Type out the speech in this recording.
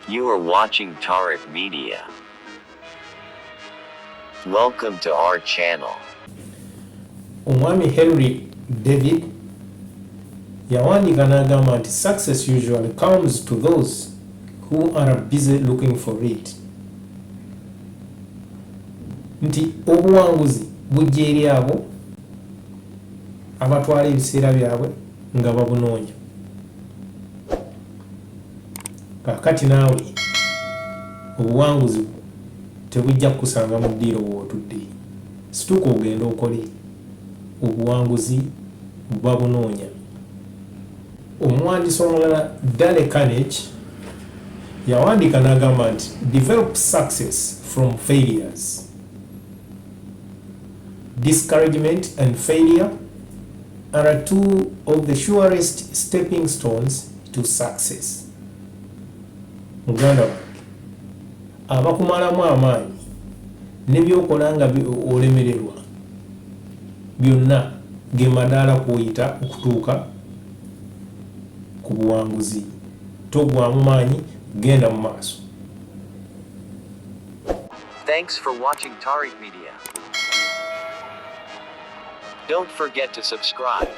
You are watching Tariq Media. Welcome to our channel. Omwami Henry David yawandiika n'agamba nti success usually comes to those who are busy looking for it. Nti obuwanguzi bujja eri abo abatwala ebiseera byabwe nga babunoonya. Kaakati naawe obuwanguzi bwo tebujja kukusanga mu ddiiro w'otudde. Situka ogende okole. Obuwanguzi babunoonya. Omuwandiisi omulala Dale Carnegie yawandiika n'agamba nti develop success from failures. Discouragement and failure are two of the surest stepping stones to success. Muganda wange, abakumalamu amaanyi ne by'okola nga olemererwa byonna ge madaala kw'oyita okutuuka ku buwanguzi. Toggwaamu maanyi, genda mu maaso. Thanks for watching Tariq Media. Don't forget to subscribe.